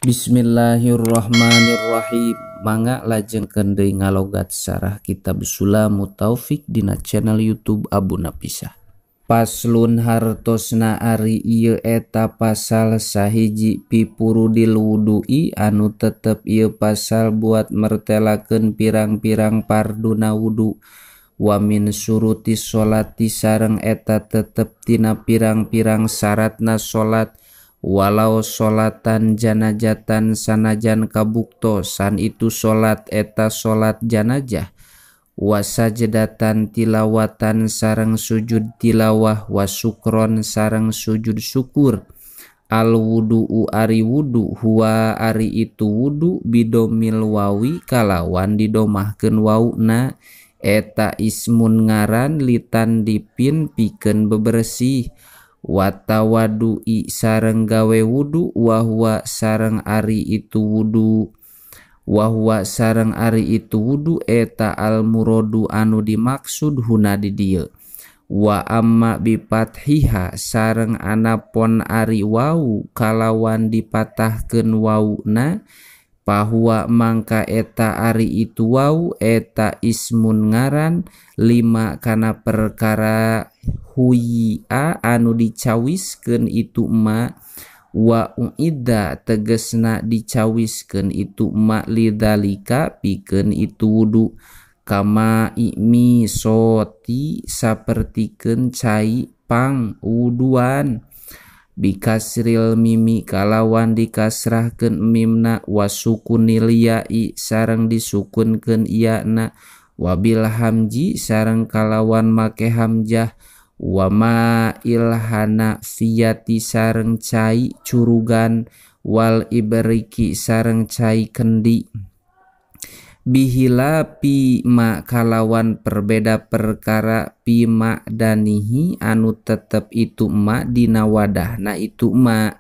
Bismillahirrahmanirrahim. Mangga lajengkeun deui ngalogat sarah kitab Sulamut Taufik dina channel YouTube Abu Napisah. Paslun hartosna ari ieu eta pasal sahiji pipurudil wudu'i anu tetep ieu pasal buat mertelakeun pirang-pirang parduna wudu. Wa min suruti sholati sareng eta tetep tina pirang-pirang syaratna salat. Walau sholatan janajatan sanajan kabuktosan itu sholat eta sholat janajah. Wasajdatan tilawatan sareng sujud tilawah, wasukron sareng sujud syukur. Al wudu'u ari wudu huwa ari itu wudu bidomil wawi kalawan didomahkeun wauna eta ismun ngaran litan dipin pikeun bebersih. Watawadu'i sareng gawe wudu wahwa sareng ari itu wudu wahwa sareng ari itu wudu eta al muradu anu dimaksud huna di dieu. Wa amma bipathiha sareng anapon ari wau kalawan dipatahkeun wauna pahuwa mangka eta ari itu wau eta ismun ngaran lima kana perkara huyia anu dicawiskeun itu ma wa uidda tegesna dicawiskeun itu ma lidzalika pikeun itu wudu kama imi soti sapertikeun cai pang wuduan bikasril mimi kalawan dikasrahkeun mimna wasukunil ya'i sareng disukunkeun iyana wabil hamji sareng kalawan make hamzah wama ilhana fiyati sareng cai curugan wal ibriki sareng cai kendi bihila pi ma kalawan perbeda perkara pi ma danihi anu tetep itu ma dina wadahna itu ma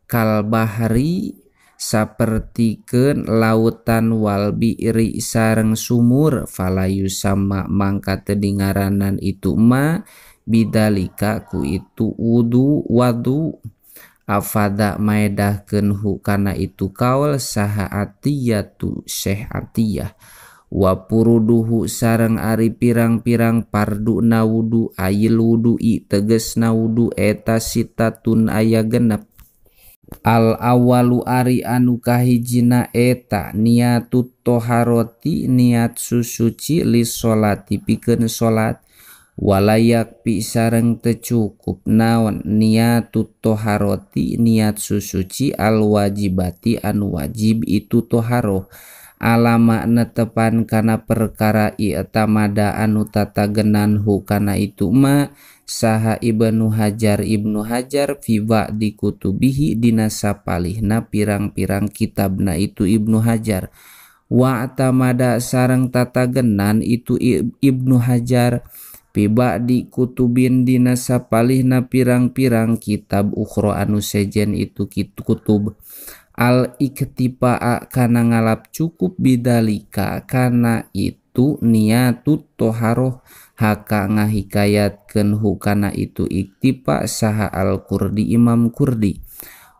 kal bahri sapertikeun lautan wal bi'ri sareng sumur falayu sama mangka teu dingaranan itu ma bidalika ku itu wudu wadu afada maedahkeun hu kana itu kaul saha atiyatu Syekh Atiyah wa puruduhu sareng ari pirang-pirang parduna wudu ayil wudu'i tegesna wudu eta sitatun aya genep. Al awalu ari anu kahijina eta niatut toharoti niat susuci li sholati pikeun salat walayak pi sareng teu cukup naon niatut toharoti niat susuci al wajibati anu wajib itu toharoh alama netepan kana perkara i'tamada anu tatagenan hu kana itu ma saha Ibnu Hajar fi ba'di kutubihi dina sapalihna pirang-pirang kitabna itu Ibnu Hajar wa tamada sareng tatagenan itu Ibnu Hajar fi ba'di kutubin dina sapalihna pirang-pirang kitab ukhra anu sejen itu kutub al iktifa'a kana ngalap cukup bidalika kana itu niatut toharoh haka ngahikayatkeun hu kana itu iktifa saha al Kurdi Imam Kurdi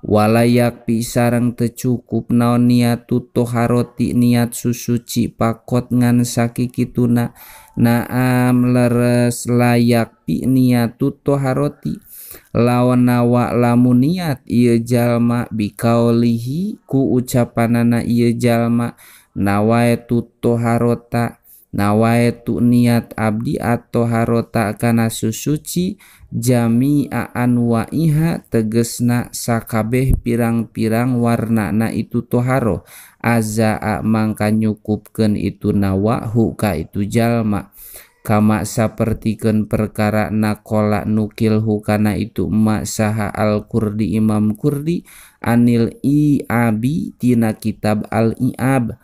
walayak pi sareng teu cukup naon niatut toharoti niat susuci pakot ngan sakikituna naam leres layak pi niatut toharoti lawan nawa lamun niat ieu jalma bikaulihi ku ucapanana ieu jalma nawaitu toharota nawaitu niat abdi at-toharota kana susuci jami'a anwa'iha tegesna sakabeh pirang-pirang warnana itu toharoh azaa mangka nyukupkeun itu nawa hu ka itu jalma kama sapertikeun perkara nakola nukil hu kana itu ma saha al Kurdi Imam Kurdi anil i'abi tina kitab al i'ab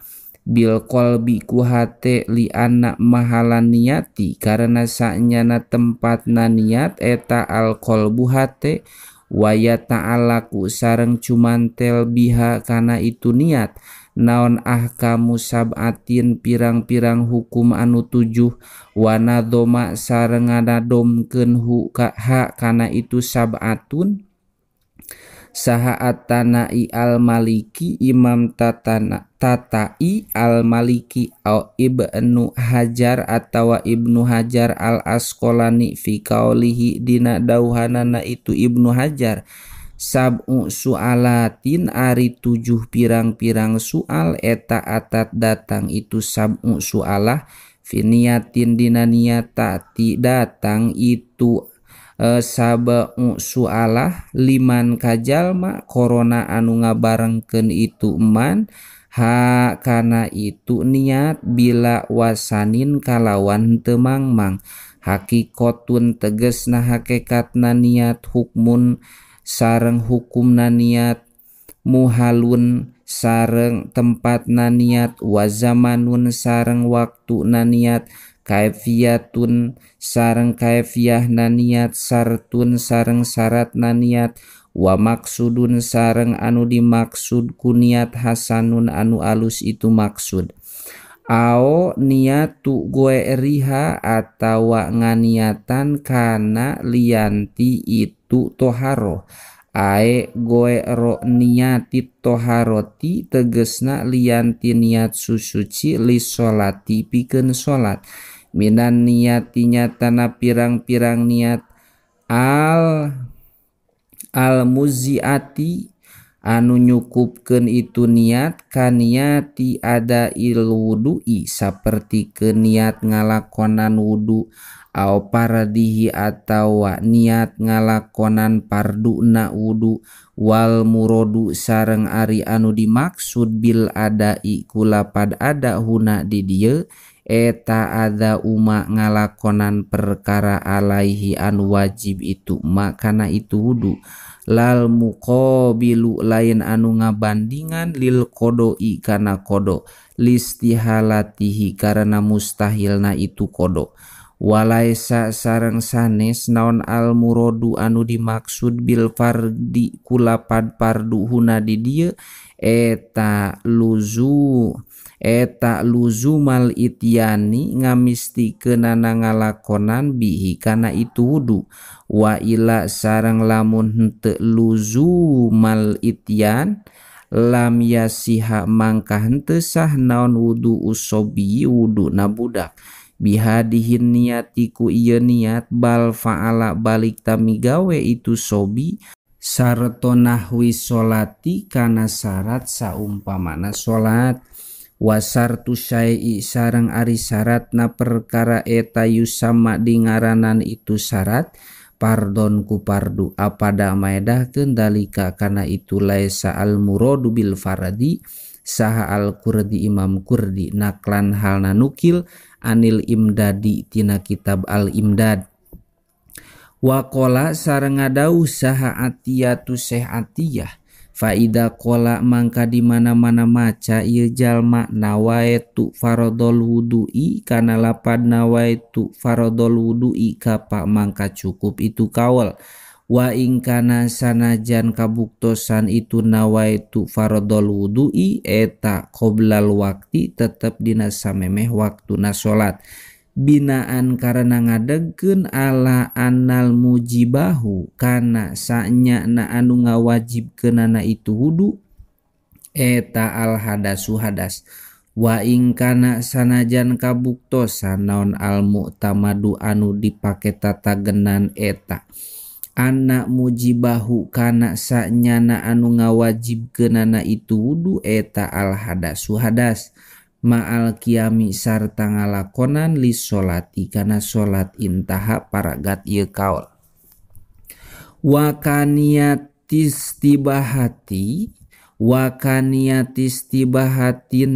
bil qalbi ku hate li anna mahalan niati karena sanyana tempatna niat eta al qalbu hate waya ta'alaku sareng cumantel biha kana itu niat naon ahkamu sab'atin pirang-pirang hukum anu tujuh wanadoma sareng ngadadomkeun hu ka ha kana itu sab'atun Saha at-Tanai al-Maliki Imam Tatai al-Maliki au Ibnu Hajar atawa Ibnu Hajar al-Asqalani fi qaulihi dina dauhanana itu Ibnu Hajar sab'u su'alatin ari 7 pirang-pirang soal eta atat datang itu sab'u su'alah fi niatin dina niat ta'ti datang itu sab'u su'alah liman kajalma korona anu ngabarengkeun itu man ha kana itu niat bila wasanin kalawan teu mangmang hakikotun tegesna hakikatna niat hukmun sareng hukumna niat muhalun sareng tempatna niat wazamanun sareng waktuna niat kaifiyatun sareng kaifiyahna niat sartun sareng syaratna niat wa maksudun sareng anu dimaksud ku niat hasanun anu alus itu maksud ao niatu gue riha atawa nganiatan kana lianti itu toharoh ae goe ro niati toharoti tegesna lianti niat susuci li sholati pikeun salat minan niatinya tanah pirang-pirang niat al muziati anu nyukupkeun itu niat kaniati ada ilwudu'i saperti niat ngalakonan wudu au pardihi atawa niat ngalakonan parduna wudu wal murodu sareng ari anu dimaksud bil adai kulapad ada huna di dieu eta ada uma ngalakonan perkara alaihi anu wajib itu makana itu wudu lal muqabilu lain anu ngabandingan lil qodoi kana qodo listihalatihi karena mustahilna itu qodo walaisa sareng sanes naon al murodu anu dimaksud bil fardi kulapad pardu huna di dieu eta luzumal ityani ngamistikeunana ngalakonan bihi kana itu wudu wa ila sareng lamun henteu luzumal ityan lam yasiha mangka henteu sah naon wudu usobi wudu na budak bihadihin niati ku ieu niat bal fa'ala balik tamigawe itu sobi sarta nahwi sholati kana syarat saumpamana salat wasartu syai'i sareng ari syaratna perkara eta yusama dingaranan itu syarat pardon ku pardu apada maedahkeun dalika kana itu laisa al muradu bil fardi saha al kurdi imam kurdi naklan halna nukil anil imdadi tina kitab al imdad waqala sareng ngadauh saha atiyatu syekh atiyah faida qola mangka di mana-mana maca ieu jalma nawaitu faradol wudu'i kana lapad nawaitu faradol wudu'i kapa mangka cukup itu kaul wa ing kana sanajan kabuktosan itu nawaitu faradol wudu'i eta qoblal waqti tetep dina samemeh waktuna salat binaan karena ngadegkeun ala annal mujibahu kana sanyana anu ngawajibkeunana itu wudu eta al hadasu hadas wa ing kana sanajan kabuktosan naon al mu'tamadu anu dipake tatagenan eta anak mujibahu kana sanyana anu ngawajibkeunana itu wudu eta al hadasu hadas ma'al qiyami sarta ngalakonan li sholati kana salat intaha paragat ieu kaul wa kaniatistibahati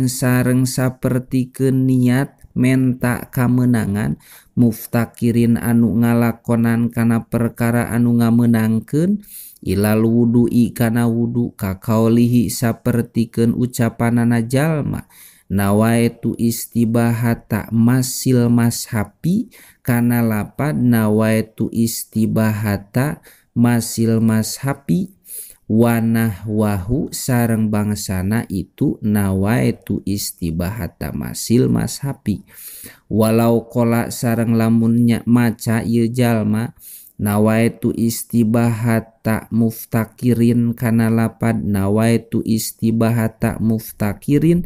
sareng sapertikeun niat menta kamenangan muftakirin anu ngalakonan kana perkara anu ngamenangkeun ilal wudu'i kana wudu kakaulihi sapertikeun ucapanana jalma nawaitu istibahata masil mashapi kana lapad nawaitu istibahata masil mashapi wanahwahu sareng bangsana itu nawaitu istibahata masil mashapi walau kola sareng lamunnya maca ieu jalma Nawaitu istibahata muftakirin kana lapad nawaitu istibahata muftakirin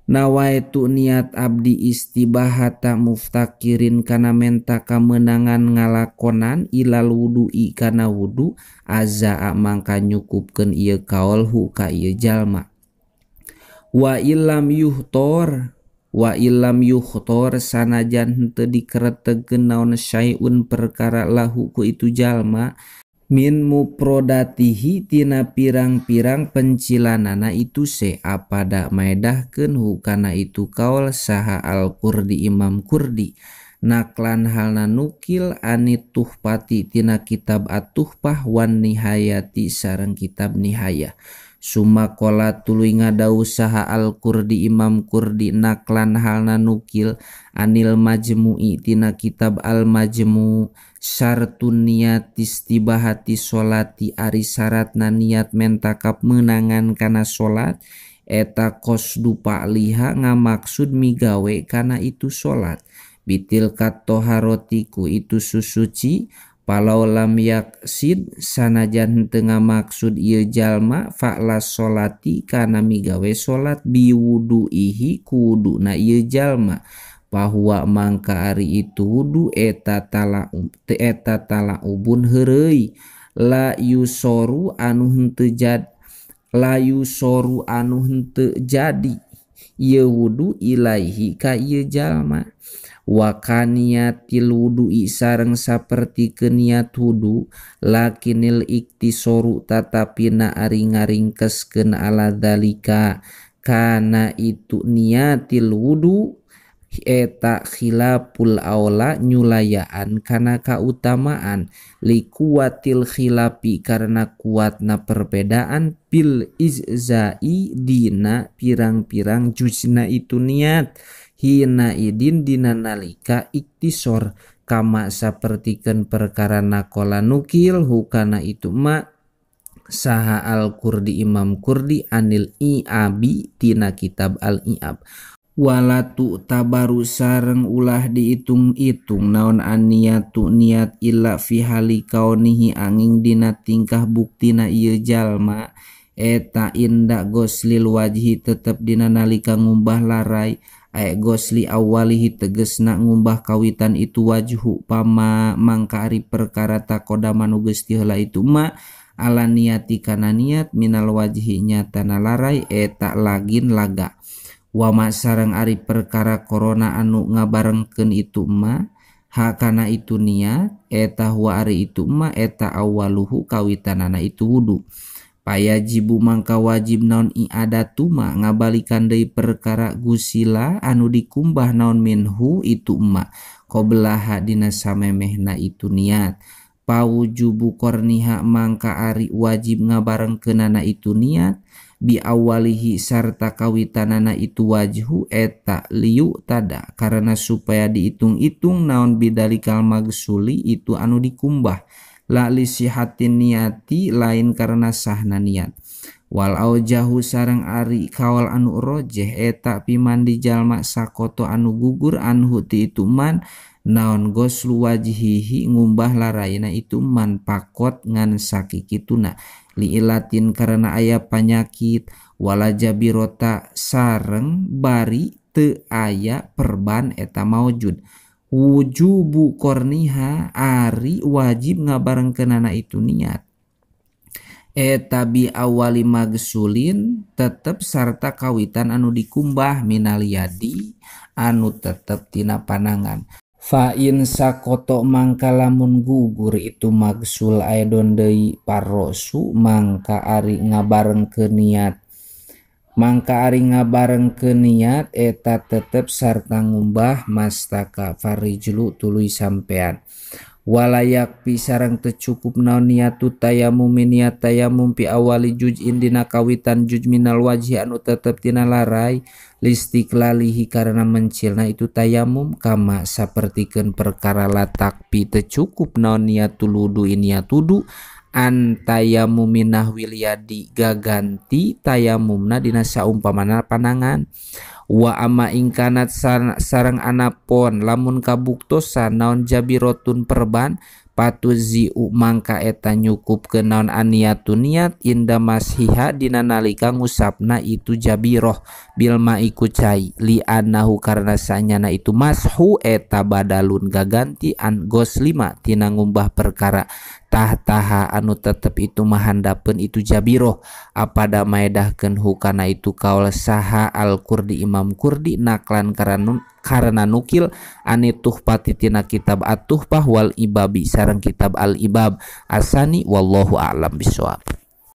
nawaitu niat abdi istibahata muftakirin kana menta kamenangan ngalakonan ilal wudu'i kana wudu azaa mangka nyukupkeun ieu kaol hu ka ieu jalma. Wa illam yuhtor wa illam yuhtor sanajan henteu dikeretegkeun naon syai'un perkara lahu ku itu jalma min muprodatihi tina pirang-pirang pencilanana itu se apada maedahkeun hu kana itu kaol saha al-Qurdi Imam Qurdi naklan halna nukil anit tuhpati tina kitab at-Tuhfah wan Nihayati sareng kitab Nihayah. Sumakola tuluy ngadau saha al-Qurdi Imam Qurdi naklan halna nukil anil Majmu'i tina kitab al-Majmu' syartun niat istibahati sholati ari syaratna niat mentakap menangan kana salat eta qasdu pa'liha ngamaksud migawe kana itu salat bitil katoharotiku itu susuci palau lam yaksid sanajan henteu ngamaksud ieu jalma fa'la sholati kana migawe salat biwuduihi ku wuduna ieu jalma bahwa mangka ari itu wudu eta tala ubun heureuy la yusoru anu henteu jad la yusoru anu henteu jadi ieu wudu ilaihi ka ieu jalma. Wa kaniyatil wudu'i sareng sapertikeun niat wudu lakinil iktisoru tatapina ari ngaringkeskeun ala dzalika kana itu niatil wudu eta khilaful aula nyulayaan kana kautamaan likuwatil khilafi karena kuatna perbedaan bil izza'i dina pirang-pirang juzna itu niat hina idin dina nalika iktisor kama sapertikeun perkara nakola nukil hukana itu ma saha al-Qurdi Imam Qurdi anil i'abi tina kitab al-i'ab. Walatu tabaru sareng ulah diitung-itung naon aniatu niat illa fi hali kaunihi angin dina tingkah buktina ieu jalma eta inda goslil wajhi tetep dina nalika ngumbah larai ae gosli awalihi tegesna ngumbah kawitan itu wajhu pama mangka ari perkara takodama nu geus ti heula itu ma ala niati kana niat minal wajhi nyatana larai eta lagin laga. Wama sareng ari perkara korona anu ngabarengkeun itu ma hakana itu niat eta huwa ari itu ma eta awaluhu kawitanana itu wudu. Payajibu mangka wajib naon i'adatu ma ngabalikan deui perkara gusila anu dikumbah naon minhu itu ma qoblaha dina samemehna itu niat. Pawujubu korniha mangka ari wajib ngabarengkeunana itu niat bi awalihi sarta kawitanana itu wajhu eta liu tada karena supaya dihitung-hitung naon bidalikal magsuli itu anu dikumbah la lisihatin niati lain karena sahna niat. Wal aujahu sareng ari kaol anu rojeh eta pimandi jalma sakoto anu gugur anhu ti itu man naon goslu wajhihi ngumbah laraina itu man pakot ngan sakikituna liilatin karena aya panyakit wala jabirota sareng bari teu aya perban eta maujud. Wujubu korniha ari wajib ngabarengkeunana itu niat eta bi awali magsulin tetep sarta kawitan anu dikumbah minal yadi anu tetep tina panangan. Fa in sakoto mangka lamun gugur itu magsul aedon deui parrosu mangka ari ngabarengkeun niat mangka ari ngabarengkeun niat eta tetep sarta ngumbah mastaka farijlu tuluy sampean. Walayak pisarang tercukup naon niatu tayamum niat tayamum pi awali juz'in dina kawitan juj minal wajhi anu tetep tina larai listiklalihi karena mencilna itu tayamum kama sapertikeun perkara latak pi tercukup naon niatu ludu niat wudu an tayamumin nahwil yadi gaganti tayamumna dina saumpamana panangan. Wa ama ingkanat sareng anapon lamun kabuktosan naon jabirotun perban Patuziu mangka eta nyukupkeun naon aniatu niat inda mashiha dina nalika ngusapna itu jabiroh bil ma'i ku cai li annahu karena sanyana itu mashu eta badalun gaganti an goslima tina ngumbah perkara tahtaha anu tetep itu mahandapeun itu jabiroh apada maedahkeun hukana itu kaul saha al Kurdi Imam Kurdi naklan karena nukil ani tuhpati tina kitab at-tuhfah wal ibabi sareng kitab al ibab asani wallahu a'lam bisawab.